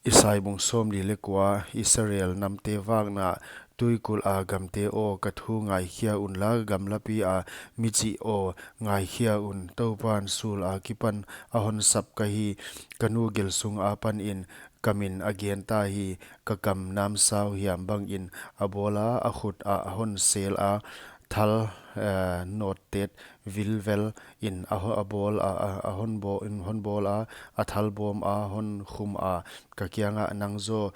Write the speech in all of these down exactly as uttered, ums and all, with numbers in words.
Isai bung sawmli leh kua. Israel namte vakna. Tuikulh a gamte aw, ka thu ngaikhia unla, gamlapi a michih aw, ngaikhia un. Toupan sul akipan a hon sap ka hi, ka nu gil sung apan in ka min a gen ta hi. Ka kam namsau hiam bangin a bawl a, a khut ah a hon sel a, thal, eh, nawttet vilvel in a ho-, a bawl a, a, a hon baw-, in hon bawl a, a thal bawm a hon khum a. Ka kiangah, nang zaw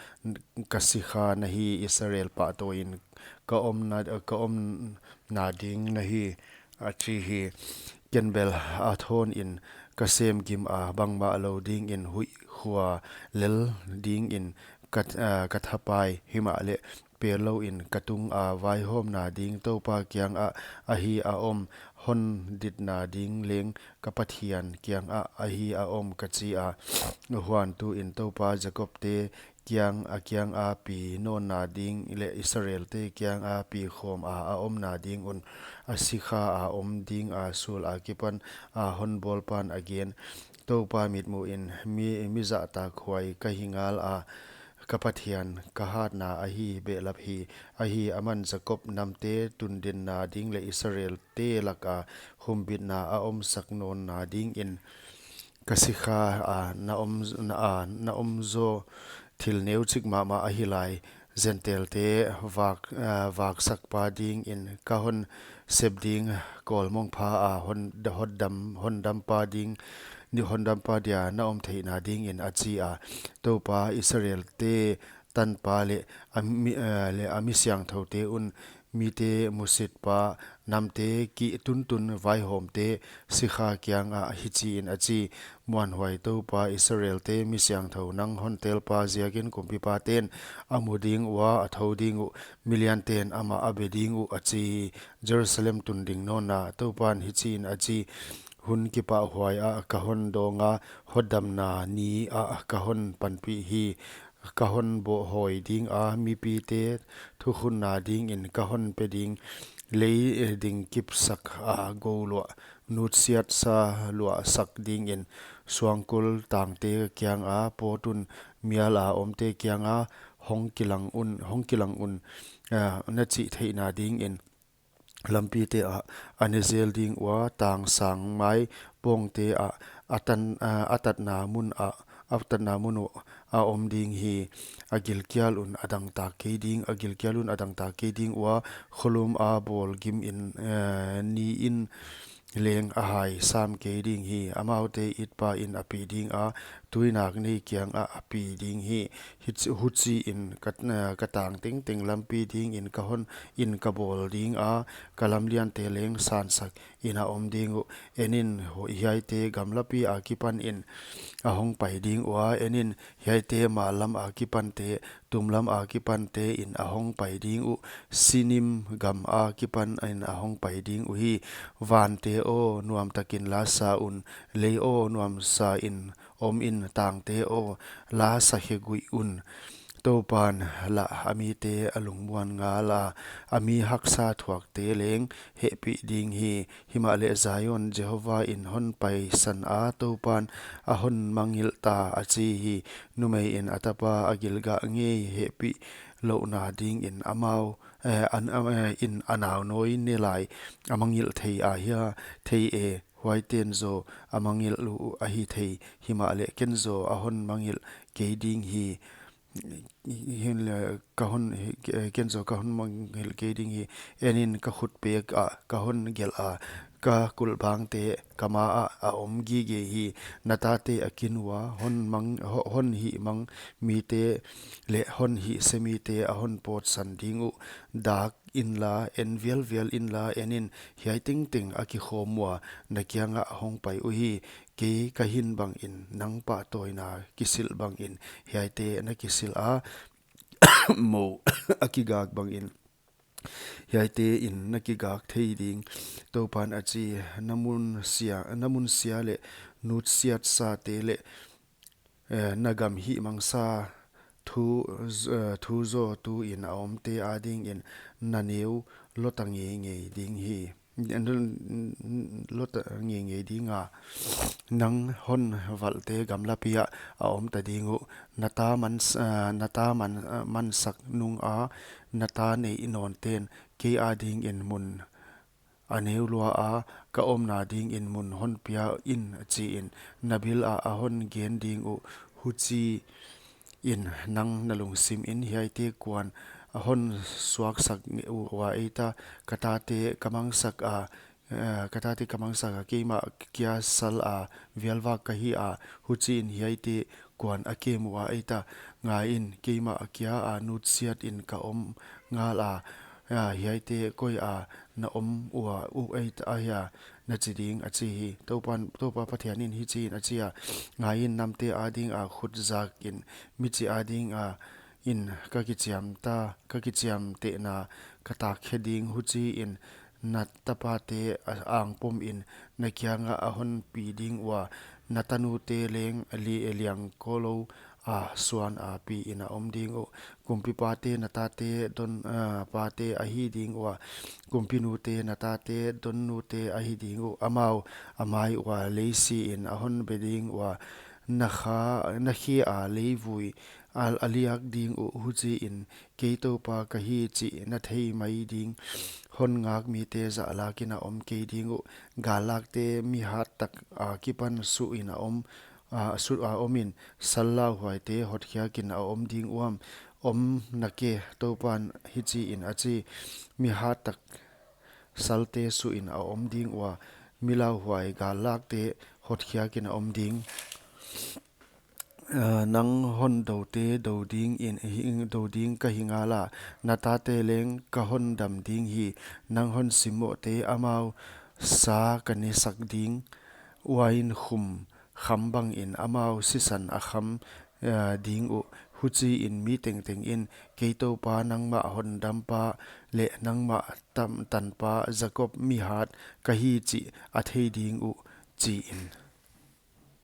ka sikha na hi, Israel pahtawi in ka omna, ka omna ding na hi, a chi hi. Ken bel a thawn in ka sem gim a, bangmah lou dingin huih khua lel dingin ka, ah, ka thapai, himahleh pelou in ka tung a vaihawmna ding Toupa kiangah ahi a om, hon ditna ding leng ka Pathian kiangah ahi a om, ka chi a. Huan tuin Toupa Jakobte kiang, a kiang a pi nawnna ding leh Israelte kiang a pi khawm a, a omna ding un, a sikha a om ding a, sul akipan a hon bawlpan a gen. Toupa mitmuh in mi, mi zahtak huai ka hi ngal a, ka Pathian ka hatna ahi behlap hi. Ahi, aman Jakob namte tundinna ding leh Israelte lak a humbitna a omsak nawnna dingin ka sikha a na om, na, a na om zaw thil neuchik mahmah ahi lai. Gentilete vak, ah, vaksakpa dingin ka hon sep ding, kawlmong pha a hon, hon dam, hon dampa ding, ni hon dampa dia na om theihna dingin, a chi a. Toupa, Israelte tanpa leh a mi, ah, leh a mi siangthoute un, mite musitpa, namte kituntun vaihawmte sikha kiangah hichiin a chi. Muanhuai Toupa, Israelte mi siangthou, nang hon telpa ziakin kumpipaten a mu ding ua, a thou ding uh, milianten amah a be ding uh, a chi hi. Jerusalem tunding nawnna. Toupan hichiin a chi: Hun kipahhuai ah ka hon dawng a, hotdamna ni ah ka hon panpih hi. Ka hon bawhhawi ding a, mipite thukhunna dingin ka hon pe ding. Lei, eh, ding kipsak a gou luah, nutsiatsa luahsak dingin suangkul tangte kiang a pawt un. Mial a omte kiang a, hong kilang un, hong kilang un, ah, na chih theihna dingin lampite ah a ne zel ding ua, tang sang mai pawngte ah a tan, a, a tatna mun ah, a tatna mun uh a om ding hi. A gilkial un a dangtak kei ding, a gilkial un a dangtak kei ding ua, kholum a bawl gim in, eh, ni in leng a hai sam kei ding hi. Amaute itpa in a pi ding a, tuinak nei kiang ah a pi ding hi. Hichi, huchiin ka, eh, ka tang tengteng lampi dingin ka hon in ka bawl ding a, ka lamliante leng sansak in a om ding uh. En in, hiaite gamlapi akipan in a hong pai ding ua, en in, hiaite mal lam akipante, tum lam akipante in a hong pai ding uh. Sinim gam akipan in a hong pai ding uhi. Vante aw, nuamtakin la sa un, lei aw, nuamsa in om in, tangte aw, la sakhe guih un. Toupan lah a mite a lungmuan ngal a, a mi haksa thuakte leng hehpih ding hi. Himahleh Zion, Jehovah in hon paisan a, Toupan a hon mangngilh ta, a chi hi. Numei in a tapa a gilgah ngei hehpih louhna dingin amau, eh, an, am, eh, in a naunawi ne lai a mangngilh thei ahia, thei e. Huaiten zaw a mangngilh uh ahi thei, himahleh ken zaw a hon mangngilh kei ding hi. Hinleh ka hon, eh, ken zaw ka hon mangngilh kei ding hi. En in, ka khutpek ah ka hon gelh a, ka kulhbangte ka ma ah a om gige hi. Na tate a kin ua, hon mang, ho-, hon hihmang mite leh hon hihse mite a hon pawtsan ding uh. Dak inla, en vialvial inla, en in, hiai tengteng a kikhawm ua, na kiangah a hong pai uhi. Kei ka hin bangin, nang pahtawina kisilh bangin, hiaite na kisilh a, mou a kigak bangin, hiaite in na kigak thei ding, Toupan a chi. Na mun sia, na mun sia leh nutsiatsate leh, eh, na gam hihmangsa thu, z-, eh, thu zaw tuin a omte adingin na neu lota ngeingei ding hi. lota ngeingei ding a, nang hon valhte gamlapi ah a om ta ding uh. Na ta man, ah, na ta man, ah, mansak nung a na ta neih nawnten kei adingin mun a neu lua a, ka omna dingin mun hon pia in, chiin, na bil ah a hon gen ding uh. Huchiin nang na lungsim in, hiaite kuan a hon suaksak ua ei ta, ka tate ka mangsak a, eh, ka tate ka mangsak a, keimah kia sal a vialvak ka hi a, huchiin hiaite kuan a kem ua ei ta. Ngaiin, keimah kia a nutsiatin ka om ngal a, ah, hiaite koi a na om ua uh ei ta ahia, na chi ding, a chi hi. Toupan, Toupa Pathianin hichiin a chi a, ngaiin, namte ading a khut zakin, michih ading a in ka kichiam ta, ka kichiamtehna ka takkhe ding, huchiin na tapate a angpom in na kiangah a hon pi ding ua, na tanute leng li-, liangkolou a suan a piin a om ding uh. Kumpipate na tate don, ah, pate ahi ding ua, kumpinute na tate donnute ahi ding uh. Amau a mai ua lei siin a hon be ding ua, na kha, na khe a leivui a, a liak ding uh. Huchiin kei Toupa ka hi chih na thei mai ding. Hon ngak mite zahlakin a om kei ding uh. Gallakte mihat tak a kipan suin a om, a, su a omin, sal lauhuaite hotkhiakin a om ding uam. Om na ke, Toupan hichiin a chi, mihat tak salte suin a om ding ua, mi lauhuai gallakte hotkhiakin a om ding. Ah, nang hon doute do dingin, hi, do ding ka hi ngal a, na tate leng ka hon dam ding hi. Nang hon simmohte amau sa ka nesak ding, uain khum kham bangin amau sisan a kham, ah, ding uh. Huchiin mi tengteng in kei Toupa nangmah hon dampa leh nangmah tam, tanpa Jakob mihat ka hi chih a thei ding uh, chiin.